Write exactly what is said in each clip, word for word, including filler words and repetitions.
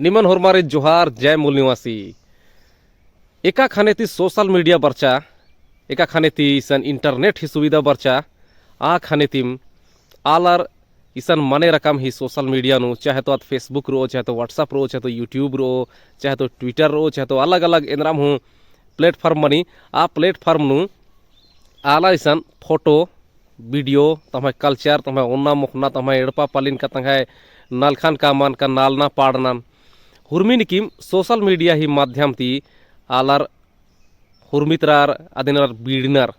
निमन होरमारिन जोहार, जय मूल निवासी। एका ख़ने ती social media बरचा, एका ख़ने ती इसन internet ही सुविधा बरचा, आ ख़ने तिम आलर इसन मने रकम ही social media नू, चाहे तो आद Facebook रओ, चाहे तो WhatsApp रओ, चाहे तो YouTube रओ, चाहे तो Twitter रओ, चाहे तो अलग-अलग एन्दराम हूँ platform मनी, आ platform नू आलर इसन photo, video, तम्है culture, तम्है ओन्ना मोख़ना, तम्है एड़पा पलिन का तंग्है नलखन का मल का नालना पाड़नन। हुरमी निकिम social media ही माध्यम ती आलर हुरमितरर, अदिनर बीड़नर।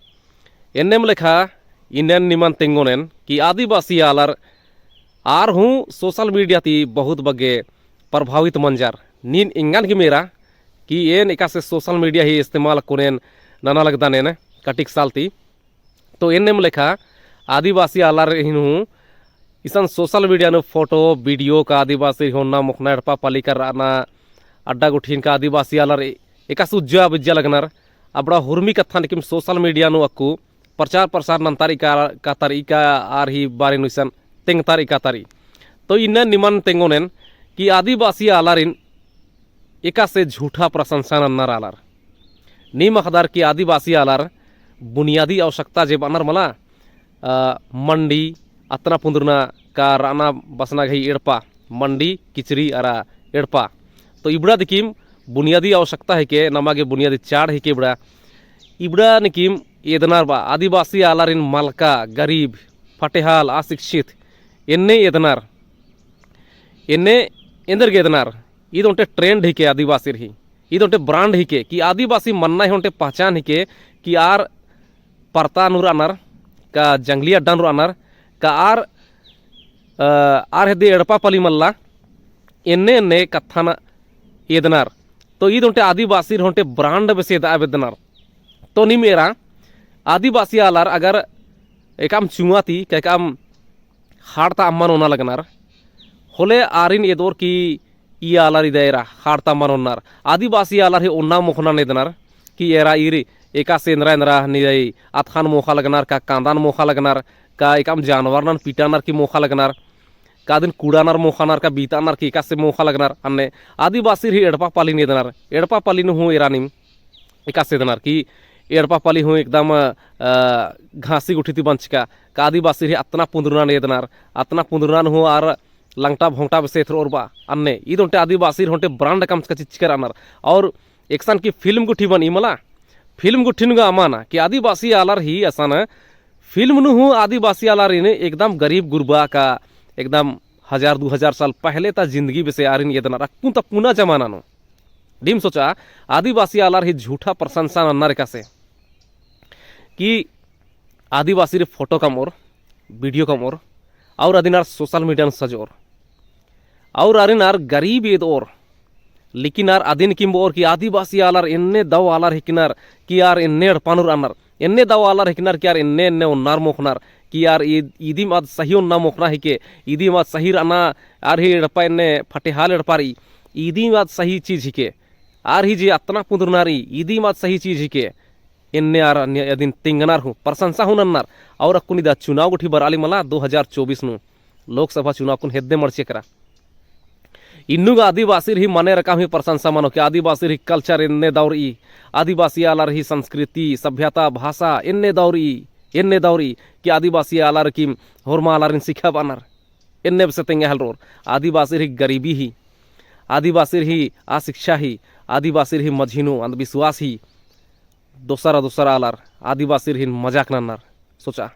एन्नेम लेखा इन्नेन निमन तेंगोनेन कि आदिवासी आलर आर हूँ social media ती बहुत बग्गे प्रभावित मंजर। नीन एंगन गे मेरा कि एन एकासे social media ही इस्तेमाल कोनेन नना लगदन एन कटिक साल ती। तो एन्नेम लेखा आदिवासी आलर हिन हूँ इसन social media नू photo, video का आदिवासी ही ओन्ना मोख़ना एड़पा पलिकर रअना अड्डा गुट्ठिन का आदिवासी आलर ए-, एकासे उज्जा बिज्जा लगनर। अबड़ा हुरमी कत्थन किम social media नू अक्कु प्रचार प्रसार नन्तारी का, का तरी का आर ही बारे नू इसन तेंगतारी का तरी। तो इन्ना निमन तेंगोनेन कि आदिवासी आलारिन एकासे झूठा प्रशंसा नन्नर आलर। नीम अख़दर कि आदिवासी आलर बुनियादी आवश्यकता जे बअनर मला, अ, मंडी, अतना पुंदुरना का रअना बसना गही एड़पा, मंडी, किचरी अरा एड़पा। तो इबड़ा दिकिम बुनियादी आवश्यकता हिके, नमा गे बुनियादी चाड़ हिके इबड़ा। इबड़ा निकिम एदनर बा, आदिवासी आलारिन मलका, गरीब, फटेहाल, अशिक्षित, एन्ने एदनर। एन्ने एन्देरगे एदनर। ईद ओन्टे trend हिके आदिवासीर ही। ईद ओन्टे brand हिके कि आदिवासी मन्ना ही ओन्टे पहचान हिके कि आर परता नू रअनर, का जंगली अड्डा नू रअनर, का आर, अ, आर हेद्दे एड़पा पली मल्ला, एन्ने एन्ने कत्थन एदनर। तो ईद ओन्टे आदिवासीर ओन्टे brand बेसे एदआ बेद्दनर। तो नीम एरा आदिवासी आलर अगर एकअम चुंगा ती, का एकअम ख़ाड़ ता अम्मन ओना लगनर, होले आरिन एदोर कि ई आलर इदा एरा ख़ाड़ ता अम्मन ओन्नर। आदिवासी आलर ही ओन्ना मोख़ना एदनर कि एरा ईर एकासे एन्दरा एन्दरा निदई अतख़न मोख़ा लगनर, का कांदन मोख़ा लगनर, का एकअम जानवरनन पिटानर की मोख़ा लगनर, का अदिन कुड़ानर मोख़ानर, का बीतानर की एकासे मोख़ा लगनर। अन्ने आदिवासीर ही एड़पा पलिन एदनर, एड़पा पलिन हूँ एरा नीम एकासे एदनर कि एड़पा पली हूँ एकदम, अ, घासी गुट्ठी ती बंचका, का आदिवासीर ही अतना पुंदुरना एदनर, अतना पुंदुरना हूँ आर लंगटा भोंगटा बेसे एथरओर बा। अन्ने ईद ओन्टे आदिवासीर ओन्टे brand कमचका चिच्चका रअनर। और एकसन की film गुट्ठी बनी मला, film गुट्ठी नू गा अमाना कि आदिवासी आलर ही असन film नू हूँ आदिवासी आलारिन एकदम गरीब गुरबा का एकदम हजार दू हजार साल पहले ता जिंदगी बेसे आरिन एदनर अक्कुन ता पुना जमाना नू। नीम सोचा, आदिवासी आलर ही झूठा प्रशंसा नन्नर एकासे कि आदिवासीर ही photo कमओर, video कमओर, और अदिन आर social media नू सजओर, और आरिन आर गरीब एदओर, लेकिन आर अदिन किम बओर कि आदिवासी आलर एन्ने दव आलर हिकनर, कि आर एन्ने एड़पा नू रअनर, एन्ने दव आलर हिकनर कि आर एन्ने एन्ने ओन्नर मोख़नर, कि आर ई-, ईदिम आद सही ओन्ना मोख़ना हिके, ईदिम आद सही रअना, आर ही एड़पा एन्ने फटेहाल एड़पा रई, ईदिम आद सही चीज हिके, आर ही जे अतना पुंदुरना रई, ईदिम आद सही चीज हिके, एन्ने आर अन्य अदिन तिंगनर हूँ, प्रशंसा हूँ नन्नर, और अक्कुन इदा चुनाव गुट्ठी बरआली मला दो हजार चौबीस नू, लोकसभा चुनाव कुन हेद्दे मड़चेकरा। इन्नु गा आदिवासीर ही मने रकम ही प्रशंसा मनो कि आदिवासीर ही culture एन्ने दव रई, आदिवासी आलर ही संस्कृति, सभ्यता, भाषा एन्ने दव रई, एन्ने दव रई कि आदिवासी आलर की होरमा आलारिन सिखाबअनर। एन्ने बेसे तेंगा हेलरोर। आदिवासीर ही गरीबी ही, आदिवासीर ही अशिक्षा ही, आदिवासीर ही मझी नू अंधविश्वास ही, दोसरा दोसरा आलर आदिवासीर हिन मजाक नन्नर। सोचा।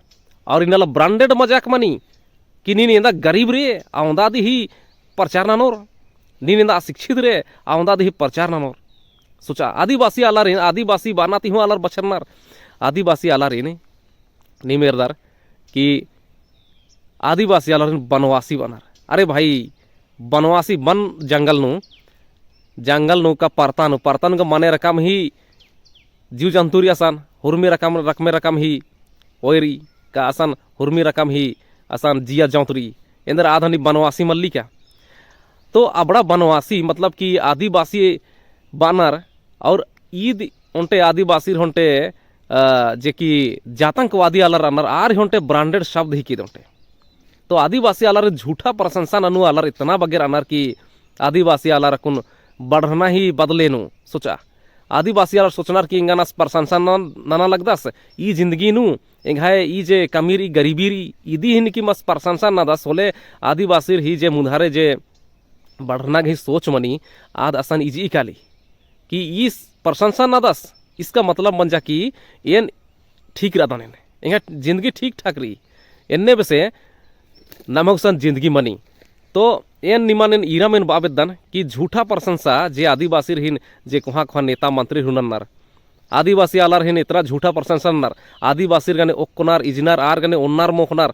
और इन्नला branded मजाक मनी कि नीन एन्दा गरीब रई, अवंदा दिही प्रचार ननोर। नीन एन्दा अशिक्षित रई, अवंदा दिही प्रचार ननोर। सोचा, आदिवासी आलारिन, आदिवासी बअना ती हूँ आलर बछरनर। आदिवासी आलारिन नीम एरदर कि आदिवासी आलारिन बनवासी बअनर। अरे भाई, बनवासी बन जंगल नू, जंगल नू का परता नू, परता नू का मने रकम ही जीव जंतु रई असन, हुरमी रकम, रकमे रकम ही ओय रई, का असन हुरमी रकम ही असन जिया जौत रई। एन्देर आद हनी बनवासी मल्ली का। तो अबड़ा बनवासी मतलब कि आदिवासी बअनर और ईद ओन्टे आदिवासी ओन्टे, अ, जे कि जातंकवादी आलर रअनर आर ही ओन्टे branded शब्द हिके ईद ओन्टे। तो आदिवासी आलर झूठा प्रशंसा ननू आलर इतना बग्गे रअनर कि आदिवासी आलर अक्कुन बढ़ना ही बदले नू सोचा। आदिवासी आलर सोचनर कि एंगन आस प्रशंसा नन-, नना लगदस, ई जिंदगी नू एंग्है ई जे कमी रई, गरीबी रई, इदी ही निकिम आस प्रशंसा ननदस होले आदिवासीर ही जे मुन्धारे जे बढ़ना गही सोच मनी, आद असन इजई काली। कि ई प्रशंसा ननदस, इसका मतलब मंजा कि एन ठीक रअदन एन, एंग्है जिंदगी ठीक ठाक रई। एन्ने बेसे नम्है गुसन जिंदगी मनी। तो एन निमन एन ईरम एन बआ बेद्दन कि झूठा प्रशंसा जे आदिवासीर हिन जे कोहाँ कोहाँ नेता मंत्री हूँ नन्नर। आदिवासी आलर हिन इतना झूठा प्रशंसा नन्नर। आदिवासीर गने ओक्कनर, इजनर, आर गने ओन्नर मोख़नर।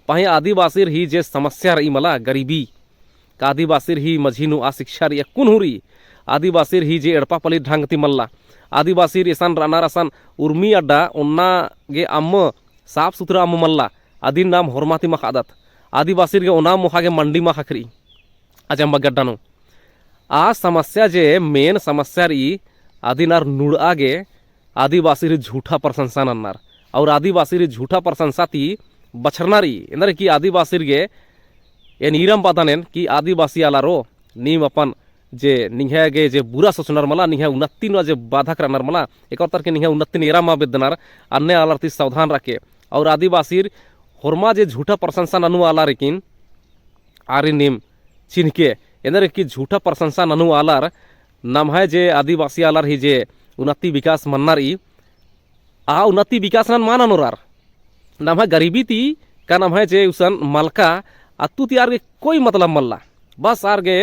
पहें आदिवासीर ही जे समस्या रई मला, गरीबी, का आदिवासीर ही मझी नू आ शिक्षा रई, अक्कुन हूँ रई। आदिवासीर ही जे एड़पा पली ढंग ती मल्ला। आदिवासीर एसन रअनर असन उर्मी अड्डा ओन्ना गे अम्म साफ सुथरा अम्म मल्ला। अदिन नाम होरमा ती मखअदत। आदिवासीर गे ओना मोख़ा गे मंडी मल ख़क्खरई। अजम बग्गे अड्डा नू। आ समस्या जे main समस्या रई अदिन आर नुड़आ गे आदिवासीर ही झूठा प्रशंसा नन्नर। और आदिवासीर ही झूठा प्रशंसा ती बछरना रई। एन्देर कि आदिवासीर गे एन ईरम बअदन एन कि आदिवासी आलारो नीम अपन जे निंग्है गे जे बुरा सोचनर मला, निंग्है उन्नति नू जे बाधक रअनर मला, एकर तर के निंग्है उन्नति नू एरा मल बेद्दनर, अन्ने आलर ती सावधान रअके। और आदिवासीर होरमा जे झूठा प्रशंसा ननु आलर हिकिन, आरिन नीम चिन्हके, एन्देर कि झूठा प्रशंसा ननु आलर नम्है जे आदिवासी आलर ही जे उन्नति विकास मन्ना रई, आ उन्नति विकास नन मल ननोर आर। नम्है गरीबी ती का नम्है जे उसन मलका अत्तु ती आर गे कोई मतलब मल्ला। बस आर गे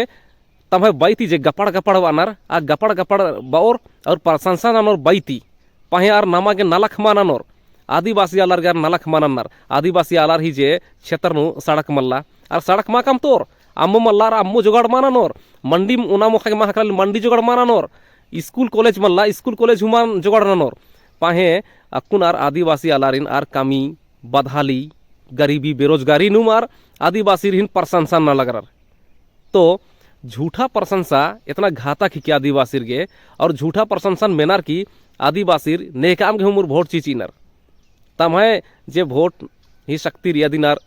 तम्है बई ती जे गपड़ गपड़ बअनर, आ गपड़ गपड़ बओर और प्रशंसा ननोर बई ती। पहें आर नमा गे नलख मल ननोर। आदिवासी आलर गे आर नलख मल नन्नर। आदिवासी आलर ही जे क्षेत्र नू सड़क मल्ला, आर सड़क मल कमतोर। अम्म मल्ला आर अम्म जोगाड़ मल ननोर। मंडी ओना मोख़ा गे मल ख़क्खरआ लगी मंडी जोगाड़ मल ननोर। स्कूल कॉलेज मल्ला, स्कूल कॉलेज हूँ मल जोगाड़ ननोर। पहें अक्कुन आर आदिवासी आलारिन आर कमी, बदहाली, गरीबी, बेरोजगारी नुम आर आदिवासीर हिन प्रशंसा नना लगनर। तो झूठा प्रशंसा एतना घातक हिके आदिवासीर गे, और झूठा प्रशंसा नू मेनर कि आदिवासीर नेकाम गे हूँ मुर वोट चिचिनर। तम्है जे वोट ही शक्ति रई, अदिन आर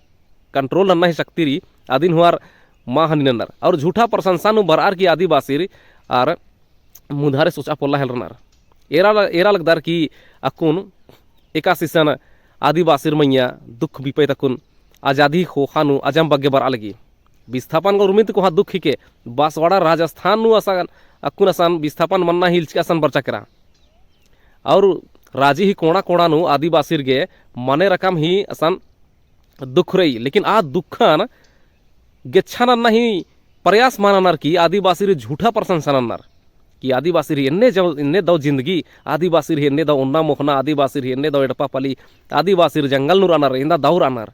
control नन्ना ही शक्ति रई, अदिन हूँ आर मल हनी नन्नर। और झूठा प्रशंसा नू बरअर कि आदिवासीर आर मुन्धारे सोचआ पोल्ला हेलरनर। एरा ल-, एरा लगदर कि अक्कुन एकासे इसन आदिवासीर मइय्याँ दुख बिपइत अक्कुन आजादी ख़ोख़ा नू अजम बग्गे बरआ लगी। विस्थापन गा उर्मिन ती कोहाँ दुख हिके, बांसवाड़ा राजस्थान नू असन, अक्कुन असन विस्थापन मन्ना ही इल्चका असन बरचा केरा। और राजी ही कोंड़ा कोंड़ा नू आदिवासीर गे मने रकम ही असन दुख रई, लेकिन आ दुखन गेच्छा नन्ना ही प्रयास मल ननर कि आदिवासीर ही झूठा प्रशंसा नन्नर कि आदिवासीर ही एन्ने जौ-, एन्ने दौ जिंदगी, आदिवासीर ही एन्ने दौ ओन्ना मोख़ना, आदिवासीर ही एन्ने दौ एड़पा पली, आदिवासीर जंगल नू रअनर, एन्दा दौ रअनर,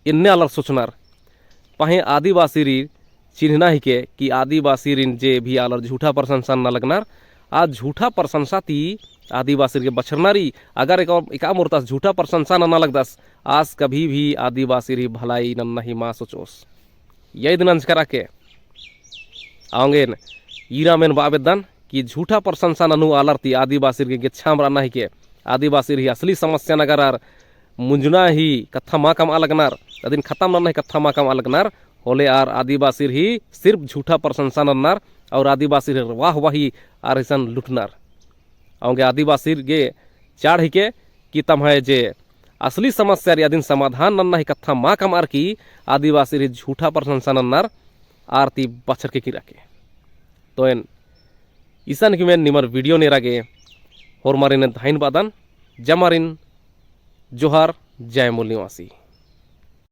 एन्ने आलर सोचनर। पहें आदिवासीर ही चिन्हना हिके कि आदिवासीरिन जे भी आलर झूठा प्रशंसा नना लगनर, आ झूठा प्रशंसा ती आदिवासीर गे बछरना रई। अगर एका, एका मोरतस झूठा प्रशंसा नना लगदस, आस कभी भी आदिवासीर ही भलाई नन्ना ही मल सोचोस। यइद नंजकर आके। औंगे एन ईरम एन बआ बेद्दन कि झूठा प्रशंसा ननु आलर ती आदिवासीर गे गेच्छाम रअना हिके। आदिवासीर ही असली समस्या नू अगर आर मुंजना ही कत्था मल कमआ लगनर, अदिन खतम नन्ना ही कत्था मल कमआ लगनर, होले आर आदिवासीर ही सिर्फ झूठा प्रशंसा नन्नर और आदिवासीर ही वाह वाही आर इसन लुटनर। औंगे आदिवासीर गे चाड़ हिके कि तम्है जे असली समस्या रई अदिन समाधान नन्ना ही कत्था मल कमअर की आदिवासीर ही झूठा प्रशंसा नन्नर आर ती बछरके किरआ के। तो एन इसन की मेन निमर video नेरा गे होरमारिन धाइन बअदन। जमारिन जोहार, जय मूल निवासी।